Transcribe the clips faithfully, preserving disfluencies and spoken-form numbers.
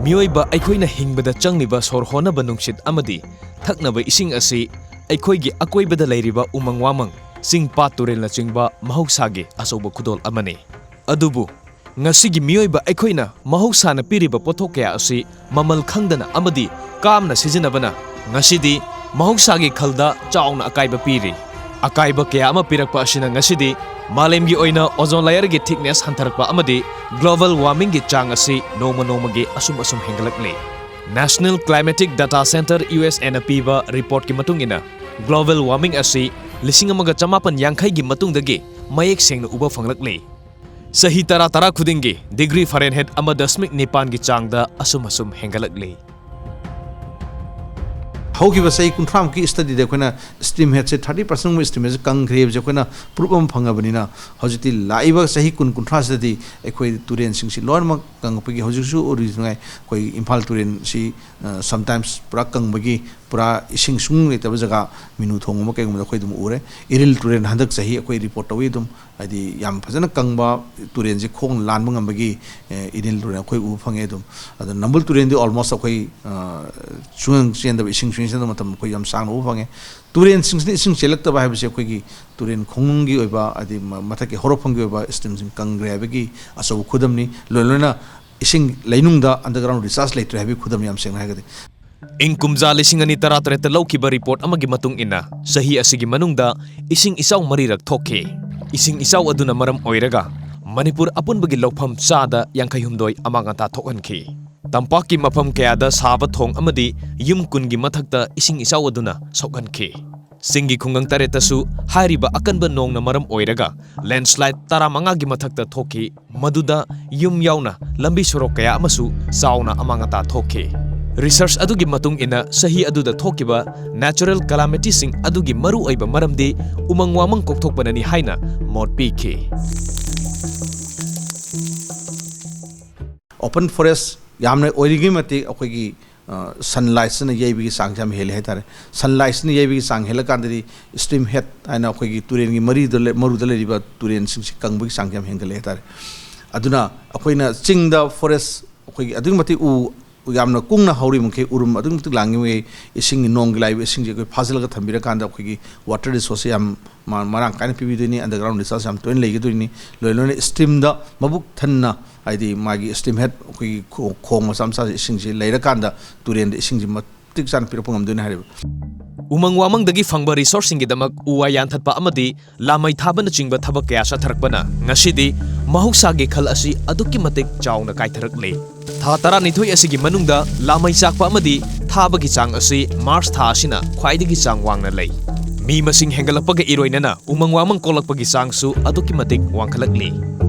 ꯃꯤꯑꯣꯏꯕ ꯑꯩꯈꯣꯏꯅ ꯍꯤꯡꯕꯗ ꯆꯪꯂꯤꯕ ꯁꯣꯔ ꯍꯣꯟꯅꯕ ꯅꯨꯡꯁꯤꯠ ꯑꯃꯗꯤ ꯊꯛꯅꯕ ꯏꯁꯤꯡ ꯑꯁꯤ ꯑꯩꯈꯣꯏꯒꯤ ꯑꯀꯣꯏꯕꯗ ꯂꯩꯔꯤꯕ ꯎꯃꯪ ꯋꯥꯃꯪ, ꯆꯤꯡ, ꯄꯥꯠ, ꯇꯨꯔꯦꯜꯅꯆꯤꯡꯕ ꯃꯍꯧꯁꯥꯒꯤ ꯑꯆꯧꯕ ꯈꯨꯗꯣꯜ ꯑꯃꯅꯤ꯫ ꯑꯗꯨꯕꯨ ꯉꯁꯤꯒꯤ ꯃꯤꯑꯣꯏꯕ ꯑꯩꯈꯣꯏꯅ ꯃꯍꯧꯁꯥꯅ ꯄꯤꯔꯤꯕ ꯄꯣꯠꯊꯣꯛ ꯀꯌꯥ ꯑꯁꯤ ꯃꯃꯜ ꯈꯪꯗꯅ ꯑꯃꯗꯤ ꯀꯥꯝꯅ ꯁꯤꯖꯤꯟꯅꯕꯅ ꯉꯁꯤꯗꯤ ꯃꯍꯧꯁꯥꯒꯤ ꯈꯜꯗ ꯆꯥꯎꯅ ꯑꯀꯥꯏꯕ ꯄꯤꯔꯤ꯫ ꯑꯀꯥꯏꯕ ꯀꯌꯥ ꯑꯃ ꯄꯤꯔꯛꯄ ꯑꯁꯤꯅ ꯉꯁꯤꯗꯤ ꯃꯥꯂꯦꯝꯒꯤ ꯑꯣꯏꯅ ozone layerꯒꯤ thickness ꯍꯟꯊꯔꯛꯄ ꯑꯃꯗꯤ global warmingꯒꯤ ꯆꯥꯡ ꯑꯁꯤ ꯅꯣꯡꯃ ꯅꯣꯡꯃꯒꯤ ꯑꯁꯨꯝ ꯑꯁꯨꯝ ꯍꯦꯟꯒꯠꯂꯛꯂꯤ꯫ National Climatic Data Centre, USAꯅ ꯄꯤꯕ reportꯀꯤ ꯃꯇꯨꯡ ꯏꯟꯅ, global warming ꯑꯁꯤ ꯂꯤꯁꯤꯡ ꯑꯃꯒ ꯆꯃꯥꯄꯟ ꯌꯥꯡꯈꯩꯒꯤ ꯃꯇꯨꯡꯗꯒꯤ ꯃꯌꯦꯛ ꯁꯦꯡꯅ ꯎꯕ ꯐꯪꯂꯛꯂꯤ꯫ ꯆꯍꯤ ꯇꯔꯥ ꯇꯔꯥ ꯈꯨꯗꯤꯡꯒꯤ degree Fahrenheit ꯑꯃ ꯗꯁꯃꯤꯛ ꯅꯤꯄꯥꯟꯒꯤ ꯆꯥꯡꯗ ꯑꯁꯨꯝ ꯑꯁꯨꯝ ꯍꯦꯟꯒꯠꯂꯛꯂꯤ꯫ ꯍꯧꯈꯤꯕ ꯆꯍꯤ ꯀꯨꯟꯊ꯭ꯔꯥꯃꯨꯛꯀꯤ studyꯗ ꯑꯩꯈꯣꯏꯅ stream headꯁꯦ thirty percentꯒꯨꯝꯕ stream headꯁꯦ ꯀꯪꯈ꯭ꯔꯦ ꯍꯥꯏꯕꯁꯦ ꯑꯩꯈꯣꯏꯅ proof ꯑꯃ ꯐꯪꯉꯕꯅꯤꯅ, ꯍꯧꯖꯤꯛꯇꯤ ꯂꯥꯛꯏꯕ ꯆꯍꯤ ꯀꯨꯟ ꯀꯨꯟꯊ꯭ꯔꯥꯁꯤꯗꯗꯤ ꯑꯩꯈꯣꯏ ꯇꯨꯔꯦꯟꯁꯤꯡꯁꯤ ꯂꯣꯏꯅꯃꯛ ꯀꯪꯉꯛꯄꯒꯤ, ꯍꯧꯖꯤꯛꯁꯨ ꯎꯔꯤꯗꯨꯉꯥꯏ ꯑꯩꯈꯣꯏ ꯏꯝꯐꯥꯜ ꯇꯨꯔꯦꯟꯁꯤ, ꯑ, sometimes ꯄꯨꯔꯥ ꯀꯪꯕꯒꯤ, ꯄꯨꯔꯥ ꯏꯁꯤꯡ ꯁꯨꯡ ꯂꯩꯇꯕ ꯖꯒꯥ, ꯃꯤꯅꯨ ꯊꯣꯡꯒꯨꯝꯕ ꯀꯩꯒꯨꯝꯕꯗ ꯑꯩꯈꯣꯏ ꯑꯗꯨꯝ ꯎꯔꯦ꯫ ꯏꯔꯤꯜ ꯇꯨꯔꯦꯜ ꯍꯟꯗꯛ ꯆꯍꯤ ꯑꯩꯈꯣꯏ report ꯇꯧꯏ ꯑꯗꯨꯝ, ꯍꯥꯏꯗꯤ ꯌꯥꯝ ꯐꯖꯅ ꯀꯪꯕ ꯇꯨꯔꯦꯜꯁꯦ ꯈꯣꯡ ꯂꯥꯟꯕ ꯉꯝꯕꯒꯤ, ꯑꯦ, ꯏꯔꯤꯜ ꯇꯨꯔꯦꯜ ꯑꯩꯈꯣꯏ ꯎꯕ ꯐꯪꯉꯦ ꯑꯗꯨꯝ꯫ ꯑꯗꯣ ꯅꯝꯕꯨꯜ ꯇꯨꯔꯦꯜꯗꯤ almost ꯑꯩꯈꯣꯏ, ꯑ, ꯁꯨꯡꯆꯦꯟ ꯆꯦꯟꯗꯕ, ꯏꯁꯤꯡ ꯁꯨꯡꯆꯦꯟ ꯆꯦꯟꯗꯕ ꯃꯇꯝ ꯑꯩꯈꯣꯏ ꯌꯥꯝ ꯁꯥꯡꯅ ꯎꯕ ꯐꯪꯉꯦ꯫ ꯇꯨꯔꯦꯜꯁꯤꯡꯁꯤꯅ ꯏꯁꯤꯡ ꯆꯦꯜꯂꯛꯇꯕ ꯍꯥꯏꯕꯁꯦ ꯑꯩꯈꯣꯏꯒꯤ ꯇꯨꯔꯦꯜ ꯈꯣꯡꯅꯨꯡꯒꯤ ꯑꯣꯏꯕ, ꯍꯥꯏꯗꯤ ꯃ-, ꯃꯊꯛꯀꯤ ꯍꯧꯔꯛꯐꯝꯒꯤ ꯑꯣꯏꯕ streamꯁꯤꯡ ꯀꯪꯈ꯭ꯔꯦ ꯍꯥꯏꯕꯒꯤ ꯑꯆꯧꯕ ꯈꯨꯗꯝꯅꯤ꯫ ꯂꯣꯏ ꯂꯣꯏꯅ ꯏꯁꯤꯡ ꯂꯩꯅꯨꯡꯗ underground recharge ꯂꯩꯇ꯭ꯔꯦ ꯍꯥꯏꯕꯒꯤ ꯈꯨꯗꯝ ꯌꯥꯝ ꯁꯦꯡꯅ ꯍꯥꯏꯔꯒꯗꯤ꯫ ꯏꯪ ꯀꯨꯝꯖꯥ ꯂꯤꯁꯤꯡ ꯑꯅꯤ ꯇꯔꯥꯇꯔꯦꯠꯇ ꯂꯧꯈꯤꯕ report ꯑꯃꯒꯤ ꯃꯇꯨꯡ ꯏꯟꯅ, ꯆꯍꯤ ꯑꯁꯤꯒꯤ ꯃꯅꯨꯡꯗ ꯏꯁꯤꯡ ꯏꯆꯥꯎ ꯃꯔꯤꯔꯛ ꯊꯣꯛꯈꯤ꯫ ꯏꯁꯤꯡ ꯏꯆꯥꯎ ꯑꯗꯨꯅ ꯃꯔꯝ ꯑꯣꯏꯔꯒ ꯃꯅꯤꯄꯨꯔ ꯑꯄꯨꯟꯕꯒꯤ ꯂꯧꯐꯝ ꯆꯥꯗ ꯌꯥꯡꯈꯩ ꯍꯨꯝꯗꯣꯏ ꯑꯃꯥꯡ ꯑꯇꯥ ꯊꯣꯛꯍꯟꯈꯤ꯫ ꯇꯝꯄꯥꯛꯀꯤ ꯃꯐꯝ ꯀꯌꯥꯗ ꯁꯥꯕ ꯊꯣꯡ ꯑꯃꯗꯤ ꯌꯨꯝ ꯀꯨꯟꯒꯤ ꯃꯊꯛꯇ ꯏꯁꯤꯡ ꯏꯆꯥꯎ ꯑꯗꯨꯅ ꯁꯣꯛꯍꯟꯈꯤ꯫ ꯆꯤꯡꯒꯤ ꯈꯨꯡꯒꯪ ꯇꯔꯦꯠꯇꯁꯨ ꯍꯥꯏꯔꯤꯕ ꯑꯀꯟꯕ ꯅꯣꯡꯅ ꯃꯔꯝ ꯑꯣꯏꯔꯒ landslide ꯇꯔꯥꯃꯉꯥꯒꯤ ꯃꯊꯛꯇ ꯊꯣꯛꯈꯤ, ꯃꯗꯨꯗ ꯌꯨꯝ ꯌꯥꯎꯅ ꯂꯝꯕꯤ ꯁꯣꯔꯣꯛ ꯀꯌꯥ ꯑꯃꯁꯨ ꯆꯥꯎꯅ ꯑꯃꯥꯡ ꯑꯇꯥ ꯊꯣꯛꯈꯤ꯫ Research ꯑꯗꯨꯒꯤ ꯃꯇꯨꯡ ꯏꯟꯅ, ꯆꯍꯤ ꯑꯗꯨꯗ ꯊꯣꯛꯈꯤꯕ natural calamityꯁꯤꯡ ꯑꯗꯨꯒꯤ ꯃꯔꯨꯑꯣꯏꯕ ꯃꯔꯝꯗꯤ ꯎꯃꯪ ꯋꯥꯃꯪ ꯀꯣꯛꯊꯣꯛꯄꯅꯅꯤ ꯍꯥꯏꯅ ꯃꯣꯠ ꯄꯤꯈꯤ꯫ Open forest ꯌꯥꯝꯅ ꯑꯣꯏꯔꯤꯉꯩ ꯃꯇꯤꯛ ꯑꯩꯈꯣꯏꯒꯤ, ꯑ, sunlightꯁꯤꯅ ꯌꯩꯕꯒꯤ ꯆꯥꯡꯁꯦ ꯌꯥꯝ ꯍꯦꯜꯂꯦ ꯍꯥꯏꯇꯥꯔꯦ꯫ Sunlightꯁꯤꯅ ꯌꯩꯕꯒꯤ ꯆꯥꯡ ꯍꯦꯜꯂꯀꯥꯟꯗꯗꯤ stream head ꯍꯥꯏꯅ ꯑꯩꯈꯣꯏꯒꯤ ꯇꯨꯔꯦꯜꯒꯤ ꯃꯔꯤꯗ ꯂꯩ-, ꯃꯔꯨꯗ ꯂꯩꯔꯤꯕ ꯇꯨꯔꯦꯜꯁꯤꯡꯁꯤ ꯀꯪꯕꯒꯤ ꯆꯥꯡꯁꯦ ꯌꯥꯝ ꯍꯦꯟꯒꯠꯂꯦ ꯍꯥꯏꯇꯥꯔꯦ꯫ ꯑꯗꯨꯅ ꯑꯩꯈꯣꯏꯅ ꯆꯤꯡꯗ forest ꯑꯩꯈꯣꯏꯒꯤ ꯑꯗꯨꯛꯀꯤ ꯃꯇꯤꯛ ꯎ ꯌꯥꯝꯅ ꯀꯨꯡꯅ ꯍꯧꯔꯤꯕ ꯃꯈꯩ, ꯎꯔꯨꯝ ꯑꯗꯨꯛꯀꯤ ꯃꯇꯤꯛ ꯂꯥꯡꯉꯤꯕ ꯃꯈꯩ, ꯏꯁꯤꯡꯒꯤ, ꯅꯣꯡꯒꯤ ꯂꯥꯛꯏꯕ ꯏꯁꯤꯡꯁꯦ ꯑꯩꯈꯣꯏ ꯐꯥꯖꯤꯜꯂꯒ ꯊꯝꯕꯤꯔꯀꯥꯟꯗ ꯑꯩꯈꯣꯏꯒꯤ water resource ꯁꯦ ꯌꯥꯝ ꯃ-, ꯃꯔꯥꯡ ꯀꯥꯏꯅ ꯄꯤꯕꯤꯗꯣꯏꯅꯤ꯫ Underground recharge ꯌꯥꯝ ꯇꯣꯏꯅ ꯂꯩꯒꯗꯣꯏꯅꯤ꯫ ꯂꯣꯏ ꯂꯣꯏꯅ stream ꯗ ꯃꯕꯨꯛ ꯊꯟꯅ, ꯍꯥꯏꯗꯤ ꯃꯥꯒꯤ stream head, ꯑꯩꯈꯣꯏꯒꯤ ꯈꯣ-, ꯈꯣꯡ ꯃꯆꯥ ꯃꯆꯥꯁꯦ, ꯏꯁꯤꯡꯁꯤ ꯂꯩꯔꯀꯥꯟꯗ ꯇꯨꯔꯦꯟꯗ ꯏꯁꯤꯡꯁꯤ ꯃꯇꯤꯛ ꯆꯥꯅ ꯄꯤꯔꯛꯄ ꯉꯝꯗꯣꯏꯅꯤ ꯍꯥꯏꯔꯤꯕ꯫ ꯎꯃꯪ ꯋꯥꯃꯪꯗꯒꯤ ꯐꯪꯕ resource ꯁꯤꯡꯒꯤꯗꯃꯛ ꯎ ꯋꯥ ꯌꯥꯟꯊꯠꯄ ꯑꯃꯗꯤ ꯂꯥꯃꯩ ꯊꯥꯕꯅꯆꯤꯡꯕ ꯊꯕꯛ ꯀꯌꯥ ꯆꯠꯊꯔꯛꯄꯅ ꯉꯁꯤꯗꯤ ꯃꯍꯧꯁꯥꯒꯤ ꯈꯜ ꯑꯁꯤ ꯑꯗꯨꯛꯀꯤ ꯃꯇꯤꯛ ꯆꯥꯎꯅ ꯀꯥꯏꯊꯔꯛꯂꯤ꯫ ꯊꯥ ꯇꯔꯥꯅꯤꯊꯣꯏ ꯑꯁꯤꯒꯤ ꯃꯅꯨꯡꯗ ꯂꯥꯃꯩ ꯆꯥꯛꯄ ꯑꯃꯗꯤ ꯊꯥꯕꯒꯤ ꯆꯥꯡ ꯑꯁꯤ ꯃꯥꯔꯆ ꯊꯥ ꯑꯁꯤꯅ ꯈ꯭ꯋꯥꯏꯗꯒꯤ ꯆꯥꯡ ꯋꯥꯡꯅ ꯂꯩ꯫ ꯃꯤ ꯃꯁꯤꯡ ꯍꯦꯟꯒꯠꯂꯛꯄꯒ ꯏꯔꯣꯏꯅꯅ ꯎꯃꯪ ꯋꯥꯃꯪ ꯀꯣꯛꯂꯛꯄꯒꯤ ꯆꯥꯡꯁꯨ ꯑꯗꯨꯛꯀꯤ ꯃꯇꯤꯛ ꯋꯥꯡꯈꯠꯂꯛꯂꯤ꯫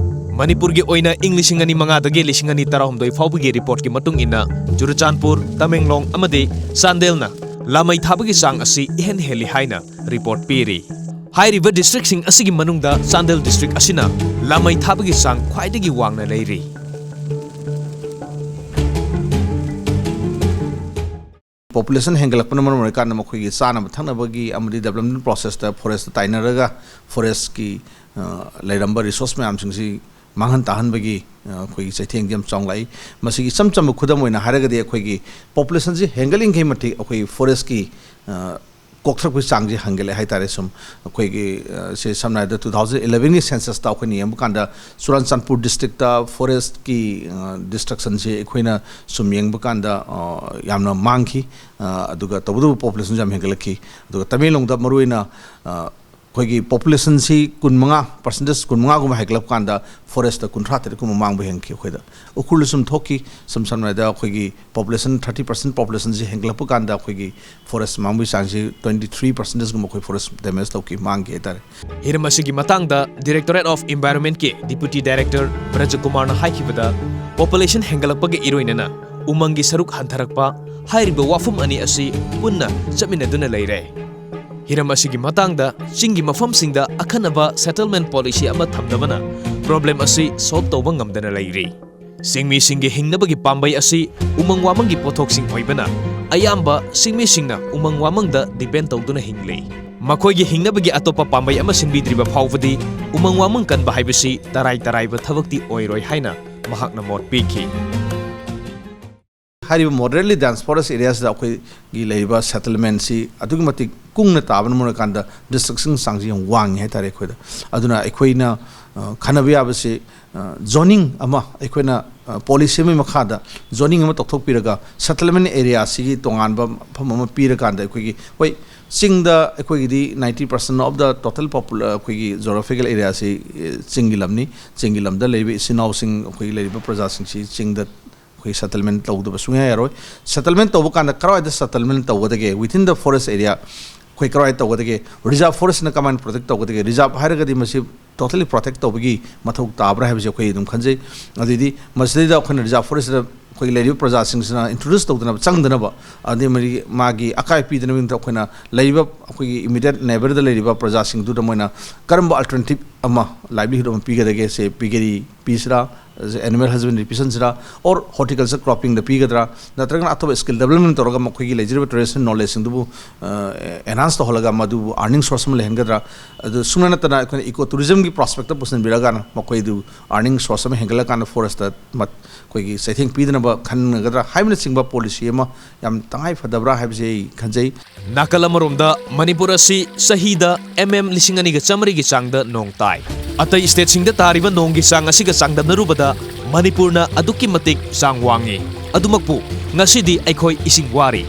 ꯃꯅꯤꯄꯨꯔꯒꯤ ꯑꯣꯏꯅ ꯏꯪ ꯂꯤꯁꯤꯡ ꯑꯅꯤ ꯃꯉꯥꯗꯒꯤ ꯂꯤꯁꯤꯡ ꯑꯅꯤ ꯇꯔꯥꯍꯨꯝꯗꯣꯏ ꯐꯥꯎꯕꯒꯤ report ꯀꯤ ꯃꯇꯨꯡ ꯏꯟꯅ ꯆꯨꯔꯆꯥꯟꯄꯨꯔ, ꯇꯃꯦꯡꯂꯣꯡ ꯑꯃꯗꯤ ꯆꯥꯟꯗꯦꯜꯅ ꯂꯥꯃꯩ ꯊꯥꯕꯒꯤ ꯆꯥꯡ ꯑꯁꯤ ꯏꯍꯦꯟ ꯍꯦꯜꯂꯤ ꯍꯥꯏꯅ report ꯄꯤꯔꯤ꯫ ꯍꯥꯏꯔꯤꯕ district ꯁꯤꯡ ꯑꯁꯤꯒꯤ ꯃꯅꯨꯡꯗ ꯆꯥꯟꯗꯦꯜ district ꯑꯁꯤꯅ ꯂꯥꯃꯩ ꯊꯥꯕꯒꯤ ꯆꯥꯡ ꯈ꯭ꯋꯥꯏꯗꯒꯤ ꯋꯥꯡꯅ ꯂꯩꯔꯤ꯫ Population ꯍꯦꯟꯒꯠꯂꯛꯄꯅ ꯃꯔꯝ ꯑꯣꯏꯔꯀꯥꯟꯗ ꯃꯈꯣꯏꯒꯤ ꯆꯥꯅꯕ ꯊꯛꯅꯕꯒꯤ ꯑꯃꯗꯤ development process ꯇ forest ꯇ ꯇꯥꯏꯅꯔꯒ forest ꯀꯤ, ꯑ, ꯂꯩꯔꯝꯕ resource ꯃꯌꯥꯝꯁꯤꯡꯁꯤ ꯃꯥꯡꯍꯟ ꯇꯥꯍꯟꯕꯒꯤ, ꯑ, ꯑꯩꯈꯣꯏꯒꯤ ꯆꯩꯊꯦꯡꯗꯤ ꯌꯥꯝ ꯆꯥꯎꯅ ꯂꯥꯛꯏ꯫ ꯃꯁꯤꯒꯤ ꯏꯆꯝ ꯆꯝꯕ ꯈꯨꯗꯝ ꯑꯣꯏꯅ ꯍꯥꯏꯔꯒꯗꯤ ꯑꯩꯈꯣꯏꯒꯤ population ꯁꯤ ꯍꯦꯟꯒꯠꯂꯤꯉꯩ ꯃꯇꯤꯛ ꯑꯩꯈꯣꯏ forest ꯀꯤ, ꯑ, ꯀꯣꯛꯊꯔꯛꯄꯒꯤ ꯆꯥꯡꯁꯤ ꯍꯦꯟꯒꯠꯂꯦ ꯍꯥꯏꯇꯥꯔꯦ꯫ ꯁꯨꯝ ꯑꯩꯈꯣꯏꯒꯤ, ꯑ, ꯁꯦ ꯁꯝꯅ ꯍꯥꯏꯔꯕꯗ two thousand eleven ꯒꯤ census ꯇ ꯑꯩꯈꯣꯏꯅ ꯌꯦꯡꯕ ꯀꯥꯟꯗ ꯆꯨꯔꯥꯟꯆꯥꯟꯄꯨꯔ district ꯇ forest ꯀꯤ, ꯑ, destruction ꯁꯦ ꯑꯩꯈꯣꯏꯅ ꯁꯨꯝ ꯌꯦꯡꯕ ꯀꯥꯟꯗ, ꯑ, ꯌꯥꯝꯅ ꯃꯥꯡꯈꯤ꯫ ꯑ, ꯑꯗꯨꯒ ꯇꯧꯕꯇꯕꯨ population ꯁꯨ ꯌꯥꯝ ꯍꯦꯟꯒꯠꯂꯛꯈꯤ꯫ ꯑꯗꯨꯒ ꯇꯃꯦꯡꯂꯣꯡꯗ ꯃꯔꯨꯑꯣꯏꯅ, ꯑ, ꯑꯩꯈꯣꯏꯒꯤ population ꯁꯤ ꯀꯨꯟꯃꯉꯥ, percentage ꯀꯨꯟꯃꯉꯥꯒꯨꯝꯕ ꯍꯦꯟꯒꯠꯂꯛꯄ ꯀꯥꯟꯗ forest ꯀꯨꯟꯊ꯭ꯔꯥ ꯇꯔꯦꯠꯀꯨꯝꯕ ꯃꯥꯡꯕ ꯍꯦꯟꯈꯤ ꯑꯩꯈꯣꯏꯗ꯫ ꯎꯈ꯭ꯔꯨꯜꯗ ꯁꯨꯝ ꯊꯣꯛꯈꯤ꯫ ꯁꯝ-, ꯁꯝꯅ ꯍꯥꯏꯔꯕꯗ ꯑꯩꯈꯣꯏꯒꯤ population thirty percent population ꯁꯤ ꯍꯦꯟꯒꯠꯂꯛꯄ ꯀꯥꯟꯗ ꯑꯩꯈꯣꯏꯒꯤ forest ꯃꯥꯡꯕꯒꯤ ꯆꯥꯡꯁꯤ twenty three percent ꯒꯨꯝꯕ ꯑꯩꯈꯣꯏ forest damage ꯇꯧꯈꯤ, ꯃꯥꯡꯈꯤ ꯍꯥꯏꯇꯥꯔꯦ꯫ ꯍꯤꯔꯝ ꯑꯁꯤꯒꯤ ꯃꯇꯥꯡꯗ Directorate of Environment ꯀꯤ Deputy Director ꯕ꯭ꯔꯖꯀꯨꯃꯥꯔꯅ ꯍꯥꯏꯈꯤꯕꯗ, population ꯍꯦꯟꯒꯠꯂꯛꯄꯒ ꯏꯔꯣꯏꯅꯅ ꯎꯃꯪꯒꯤ ꯁꯔꯨꯛ ꯍꯟꯊꯔꯛꯄ ꯍꯥꯏꯔꯤꯕ ꯋꯥꯐꯝ ꯑꯅꯤ ꯑꯁꯤ ꯄꯨꯟꯅ ꯆꯠꯃꯤꯟꯅꯗꯨꯅ ꯂꯩꯔꯦ꯫ ꯍꯤꯔꯝ ꯑꯁꯤꯒꯤ ꯃꯇꯥꯡꯗ ꯆꯤꯡꯒꯤ ꯃꯐꯝꯁꯤꯡꯗ ꯑꯈꯟꯅꯕ settlement policy ꯑꯃ ꯊꯝꯗꯕꯅ problem ꯑꯁꯤ solve ꯇꯧꯕ ꯉꯝꯗꯅ ꯂꯩꯔꯤ꯫ ꯆꯤꯡꯃꯤꯁꯤꯡꯒꯤ ꯍꯤꯡꯅꯕꯒꯤ ꯄꯥꯝꯕꯩ ꯑꯁꯤ ꯎꯃꯪ ꯋꯥꯃꯪꯒꯤ ꯄꯣꯠꯊꯣꯛꯁꯤꯡ ꯑꯣꯏꯕꯅ, ꯑꯌꯥꯝꯕ ꯆꯤꯡꯃꯤꯁꯤꯡꯅ ꯎꯃꯪ ꯋꯥꯃꯪꯗ depend ꯇꯧꯗꯨꯅ ꯍꯤꯡꯂꯤ꯫ ꯃꯈꯣꯏꯒꯤ ꯍꯤꯡꯅꯕꯒꯤ ꯑꯇꯣꯞꯄ ꯄꯥꯝꯕꯩ ꯑꯃ ꯁꯤꯟꯕꯤꯗ꯭ꯔꯤꯕ ꯐꯥꯎꯕꯗꯤ ꯎꯃꯪ ꯋꯥꯃꯪ ꯀꯟꯕ ꯍꯥꯏꯕꯁꯤ ꯇꯔꯥꯏ ꯇꯔꯥꯏꯕ ꯊꯕꯛꯇꯤ ꯑꯣꯏꯔꯣꯏ ꯍꯥꯏꯅ ꯃꯍꯥꯛꯅ ꯃꯣꯠ ꯄꯤꯈꯤ꯫ ꯍꯥꯏꯔꯤꯕ moderately dense forest areaꯁꯤꯗ ꯑꯩꯈꯣꯏꯒꯤ ꯂꯩꯔꯤꯕ settlementꯁꯤ ꯑꯗꯨꯛꯀꯤ ꯃꯇꯤꯛ ꯀꯨꯡꯅ ꯇꯥꯕꯅ ꯃꯔꯝ ꯑꯣꯏꯔꯀꯥꯟꯗ destructionꯒꯤ ꯆꯥꯡꯁꯤ ꯌꯥꯝ ꯋꯥꯡꯉꯤ ꯍꯥꯏꯇꯥꯔꯦ ꯑꯩꯈꯣꯏꯗ꯫ ꯑꯗꯨꯅ ꯑꯩꯈꯣꯏꯅ, ꯑ, ꯈꯟꯅꯕ ꯌꯥꯕꯁꯤ, ꯑ, zoning ꯑꯃ ꯑꯩꯈꯣꯏꯅ, ꯑ, policy ꯑꯃꯒꯤ ꯃꯈꯥꯗ zoning ꯑꯃ ꯇꯧꯊꯣꯛꯄꯤꯔꯒ settlement areaꯁꯤꯒꯤ ꯇꯣꯉꯥꯟꯕ ꯃꯐꯝ ꯑꯃ ꯄꯤꯔꯀꯥꯟꯗ ꯑꯩꯈꯣꯏꯒꯤ, ꯍꯣꯏ, ꯆꯤꯡꯗ ꯑꯩꯈꯣꯏꯒꯤꯗꯤ ninety percent of the total popul-, ꯑꯩꯈꯣꯏꯒꯤ geographical areaꯁꯤ, ꯑ, ꯆꯤꯡꯒꯤ ꯂꯝꯅꯤ꯫ ꯆꯤꯡꯒꯤ ꯂꯝꯗ ꯂꯩꯔꯤꯕ ꯏꯆꯤꯟ ꯏꯅꯥꯎꯁꯤꯡ, ꯑꯩꯈꯣꯏꯒꯤ ꯂꯩꯔꯤꯕ ꯄ꯭ꯔꯖꯥꯁꯤꯡꯁꯤ ꯆꯤꯡꯗ ꯑꯩꯈꯣꯏ settlement ꯇꯧꯗꯕ ꯁꯨꯡꯌꯥ ꯌꯥꯔꯣꯏ꯫ Settlement ꯇꯧꯕ ꯀꯥꯟꯗ ꯀꯔꯥꯏꯗ settlement ꯇꯧꯒꯗꯒꯦ? Within the forest area ꯑꯩꯈꯣꯏ ꯀꯔꯥꯏꯗ ꯇꯧꯒꯗꯒꯦ? Reserve forestꯅ ꯀꯃꯥꯏꯅ protect ꯇꯧꯒꯗꯒꯦ? Reserve ꯍꯥꯏꯔꯒꯗꯤ ꯃꯁꯤ totally protect ꯇꯧꯕꯒꯤ ꯃꯊꯧ ꯇꯥꯕ꯭ꯔꯥ ꯍꯥꯏꯕꯁꯤ ꯑꯩꯈꯣꯏ ꯑꯗꯨꯝ ꯈꯟꯖꯩ꯫ ꯑꯗꯨꯗꯤ ꯃꯁꯤꯗꯩꯗ ꯑꯩꯈꯣꯏꯅ reserve forestꯇ ꯑꯩꯈꯣꯏꯒꯤ ꯂꯩꯔꯤꯕ ꯄ꯭ꯔꯖꯥꯁꯤꯡꯁꯤꯅ introduce ꯇꯧꯗꯅꯕ, ꯆꯪꯗꯅꯕ, ꯑꯗꯩ ꯃꯔꯤ-, ꯃꯥꯒꯤ ꯑꯀꯥꯏ ꯄꯤꯗꯅꯕꯒꯤꯗꯃꯛꯇ ꯑꯩꯈꯣꯏꯅ ꯂꯩꯔꯤꯕ ꯑꯩꯈꯣꯏꯒꯤ immediate neighbourꯗ ꯂꯩꯔꯤꯕ ꯄ꯭ꯔꯖꯥꯁꯤꯡꯗꯨꯗ ꯃꯣꯏꯅ ꯀꯔꯝꯕ alternative ꯑꯃ, livelihood ꯑꯃ ꯄꯤꯒꯗꯒꯦ? ꯁꯦ piggery ꯄꯤꯁꯤꯔꯥ, animal husbandry ꯄꯤꯁꯟꯁꯤꯔꯥ, or horticulture croppingꯗ ꯄꯤꯒꯗ꯭ꯔꯥ, ꯅꯠꯇ꯭ꯔꯒꯅ ꯑꯇꯣꯞꯄ skill development ꯇꯧꯔꯒ ꯃꯈꯣꯏꯒꯤ ꯂꯩꯖꯔꯤꯕ traditional knowledgeꯁꯤꯡꯗꯨꯕꯨ, ꯑ, enhance ꯇꯧꯍꯜꯂꯒ ꯃꯗꯨꯕꯨ earning source ꯑꯃ ꯂꯩꯍꯟꯒꯗ꯭ꯔꯥ? ꯑꯗꯨ ꯁꯨꯡꯅ ꯅꯠꯇꯅ ꯑꯩꯈꯣꯏꯅ eco tourismꯒꯤ prospectꯇ ꯄꯨꯁꯤꯟꯕꯤꯔꯀꯥꯟꯗ ꯃꯈꯣꯏꯗꯨ earning source ꯑꯃ ꯍꯦꯟꯒꯠꯂꯀꯥꯟꯗ forestꯇ ꯃꯠ-, ꯑꯩꯈꯣꯏꯒꯤ ꯆꯩꯊꯦꯡ ꯄꯤꯗꯅꯕ ꯈꯟꯅꯒꯗ꯭ꯔꯥ ꯍꯥꯏꯕꯅꯆꯤꯡꯕ policy ꯑꯃ ꯌꯥꯝ ꯇꯉꯥꯏ ꯐꯗꯕ꯭ꯔꯥ ꯍꯥꯏꯕꯁꯤ ꯑꯩ ꯈꯟꯖꯩ꯫ ꯅꯥꯀꯜ ꯑꯃꯔꯣꯝꯗ ꯃꯅꯤꯄꯨꯔ ꯑꯁꯤ ꯆꯍꯤꯗ M M ꯂꯤꯁꯤꯡ ꯑꯅꯤꯒ ꯆꯥꯃꯔꯤꯒꯤ ꯆꯥꯡꯗ ꯅꯣꯡ ꯇꯥꯏ꯫ ꯑꯇꯩ stateꯁꯤꯡꯗ ꯇꯥꯔꯤꯕ ꯅꯣꯡꯒꯤ ꯆꯥꯡ ꯑꯁꯤꯒ ꯆꯥꯡꯗꯝꯅꯔꯨꯕꯗ ꯃꯅꯤꯄꯨꯔꯅ ꯑꯗꯨꯛꯀꯤ ꯃꯇꯤꯛ ꯆꯥꯡ ꯋꯥꯡꯉꯤ꯫ ꯑꯗꯨꯃꯛꯄꯨ ꯉꯁꯤꯗꯤ ꯑꯩꯈꯣꯏ ꯏꯁꯤꯡ ꯋꯥꯔꯤ꯫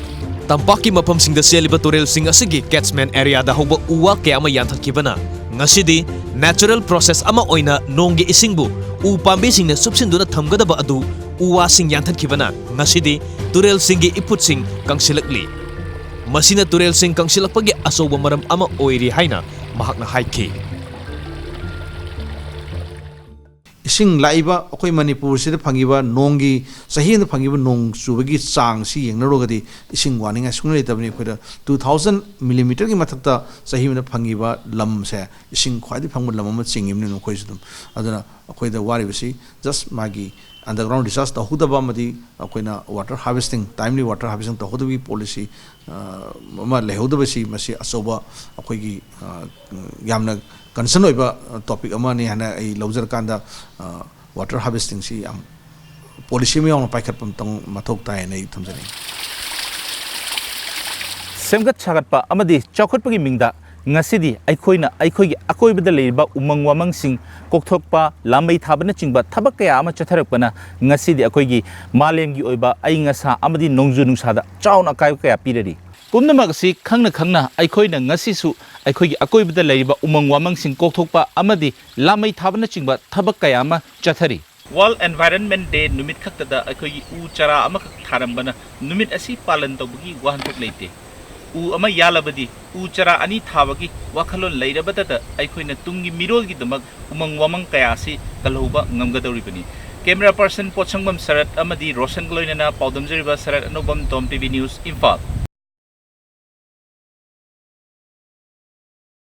ꯇꯝꯄꯥꯛꯀꯤ ꯃꯐꯝꯁꯤꯡꯗ ꯆꯦꯜꯂꯤꯕ ꯇꯨꯔꯦꯜꯁꯤꯡ ꯑꯁꯤꯒꯤ catchment areaꯗ ꯍꯧꯕ ꯎ ꯋꯥ ꯀꯌꯥ ꯑꯃ ꯌꯥꯟꯊꯠꯈꯤꯕꯅ ꯉꯁꯤꯗꯤ natural process ꯑꯃ ꯑꯣꯏꯅ ꯅꯣꯡꯒꯤ ꯏꯁꯤꯡꯕꯨ ꯎ ꯄꯥꯝꯕꯤꯁꯤꯡꯅ ꯆꯨꯞꯁꯤꯟꯗꯨꯅ ꯊꯝꯒꯗꯕ ꯑꯗꯨ ꯎ ꯋꯥꯁꯤꯡ ꯌꯥꯟꯊꯠꯈꯤꯕꯅ ꯉꯁꯤꯗꯤ ꯇꯨꯔꯦꯜꯁꯤꯡꯒꯤ ꯏꯐꯨꯠꯁꯤꯡ ꯀꯪꯁꯤꯜꯂꯛꯂꯤ꯫ ꯃꯁꯤꯅ ꯇꯨꯔꯦꯜꯁꯤꯡ ꯀꯪꯁꯤꯜꯂꯛꯄꯒꯤ ꯑꯆꯧꯕ ꯃꯔꯝ ꯑꯃ ꯑꯣꯏꯔꯤ ꯍꯥꯏꯅ ꯃꯍꯥꯛꯅ ꯍꯥꯏꯈꯤ꯫ ꯏꯁꯤꯡ ꯂꯥꯛꯏꯕ ꯑꯩꯈꯣꯏ ꯃꯅꯤꯄꯨꯔꯁꯤꯗ ꯐꯪꯉꯤꯕ ꯅꯣꯡꯒꯤ, ꯆꯍꯤ ꯑꯃꯗ ꯐꯪꯉꯤꯕ ꯅꯣꯡ ꯆꯨꯕꯒꯤ ꯆꯥꯡꯁꯤ ꯌꯦꯡꯅꯔꯨꯔꯒꯗꯤ ꯏꯁꯤꯡ ꯋꯥꯅꯤꯡꯉꯥꯏ ꯁꯨꯡꯂꯩ ꯂꯩꯇꯕꯅꯤ꯫ ꯑꯩꯈꯣꯏꯗ two thousand millimeterꯒꯤ ꯃꯊꯛꯇ ꯆꯍꯤ ꯑꯃꯗ ꯐꯪꯉꯤꯕ ꯂꯝꯁꯦ ꯏꯁꯤꯡ ꯈ꯭ꯋꯥꯏꯗꯒꯤ ꯐꯪꯕ ꯂꯝ ꯑꯃ ꯆꯤꯡꯉꯤꯕꯅꯤ ꯅꯈꯣꯏꯁꯨ ꯑꯗꯨꯝ꯫ ꯑꯗꯨꯅ ꯑꯩꯈꯣꯏꯗ ꯋꯥꯔꯤꯕꯁꯤ just ꯃꯥꯒꯤ underground recharge ꯇꯧꯍꯧꯗꯕ ꯑꯃꯗꯤ ꯑꯩꯈꯣꯏꯅ water harvesting, timely water harvesting ꯇꯧꯍꯧꯗꯕꯒꯤ policy, ꯑ, ꯑꯃ ꯂꯩꯍꯧꯗꯕꯁꯤ ꯃꯁꯤ ꯑꯆꯧꯕ ꯑꯩꯈꯣꯏꯒꯤ, ꯑ, ꯌꯥꯝꯅ concern ꯑꯣꯏꯕ topic ꯑꯃꯅꯤ ꯍꯥꯏꯅ ꯑꯩ ꯂꯧꯖꯔꯀꯥꯟꯗ, ꯑ, water harvestingꯁꯤ ꯌꯥꯝ ꯄꯣꯂꯤꯁꯤ ꯑꯃ ꯌꯥꯎꯅ ꯄꯥꯏꯈꯠꯄ ꯑꯃꯇꯪ ꯃꯊꯧ ꯇꯥꯏꯅ ꯑꯩ ꯊꯝꯖꯅꯤꯡꯉꯤ꯫ ꯁꯦꯝꯒꯠ ꯁꯥꯒꯠꯄ ꯑꯃꯗꯤ ꯆꯥꯎꯈꯠꯄꯒꯤ ꯃꯤꯡꯗ ꯉꯁꯤꯗꯤ ꯑꯩꯈꯣꯏꯅ ꯑꯩꯈꯣꯏꯒꯤ ꯑꯀꯣꯏꯕꯗ ꯂꯩꯔꯤꯕ ꯎꯃꯪ ꯋꯥꯃꯪꯁꯤꯡ ꯀꯣꯛꯊꯣꯛꯄ, ꯂꯥꯃꯩ ꯊꯥꯕꯅꯆꯤꯡꯕ ꯊꯕꯛ ꯀꯌꯥ ꯑꯃ ꯆꯠꯊꯔꯛꯄꯅ ꯉꯁꯤꯗꯤ ꯑꯩꯈꯣꯏꯒꯤ ꯃꯥꯂꯦꯝꯒꯤ ꯑꯣꯏꯕ ꯑꯏꯪ ꯑꯁꯥ ꯑꯃꯗꯤ ꯅꯣꯡꯖꯨ ꯅꯨꯡꯁꯥꯗ ꯆꯥꯎꯅ ꯑꯀꯥꯏꯕ ꯀꯌꯥ ꯄꯤꯔꯔꯤ꯫ ꯄꯨꯝꯅꯃꯛ ꯑꯁꯤ ꯈꯪꯅ ꯈꯪꯅ ꯑꯩꯈꯣꯏꯅ ꯉꯁꯤꯁꯨ ꯑꯩꯈꯣꯏꯒꯤ ꯑꯀꯣꯏꯕꯗ ꯂꯩꯔꯤꯕ ꯎꯃꯪ ꯋꯥꯃꯪꯁꯤꯡ ꯀꯣꯛꯊꯣꯛꯄ ꯑꯃꯗꯤ ꯂꯥꯃꯩ ꯊꯥꯕꯅꯆꯤꯡꯕ ꯊꯕꯛ ꯀꯌꯥ ꯑꯃ ꯆꯠꯊꯔꯤ꯫ World Environment Day ꯅꯨꯃꯤꯠ ꯈꯛꯇꯗ ꯑꯩꯈꯣꯏꯒꯤ ꯎ ꯆꯥꯔꯥ ꯑꯃꯈꯛ ꯊꯥꯔꯝꯕꯅ ꯅꯨꯃꯤꯠ ꯑꯁꯤ ꯄꯥꯂꯟ ꯇꯧꯕꯒꯤ ꯋꯥꯍꯟꯊꯣꯛ ꯂꯩꯇꯦ꯫ ꯎ ꯑꯃ ꯌꯥꯜꯂꯕꯗꯤ ꯎ ꯆꯥꯔꯥ ꯑꯅꯤ ꯊꯥꯕꯒꯤ ꯋꯥꯈꯜꯂꯣꯟ ꯂꯩꯔꯕꯇꯗ ꯑꯩꯈꯣꯏꯅ ꯇꯨꯡꯒꯤ ꯃꯤꯔꯣꯜꯒꯤꯗꯃꯛ ꯎꯃꯪ ꯋꯥꯃꯪ ꯀꯌꯥ ꯑꯁꯤ ꯀꯜꯍꯧꯕ ꯉꯝꯒꯗꯧꯔꯤꯕꯅꯤ꯫ Camera person ꯄꯣꯠꯁꯪꯕꯝ ꯁꯔꯠ ꯑꯃꯗꯤ ꯔꯣꯁꯟꯒ ꯂꯣꯏꯅꯅ ꯄꯥꯎꯗꯝꯖꯔꯤꯕ ꯁꯔꯠ ꯑꯅꯧꯕꯝ, ꯇꯣꯝ ꯇꯤ ꯚꯤ ꯅ꯭ꯌꯨꯁ, ꯏꯝꯐꯥꯜ꯫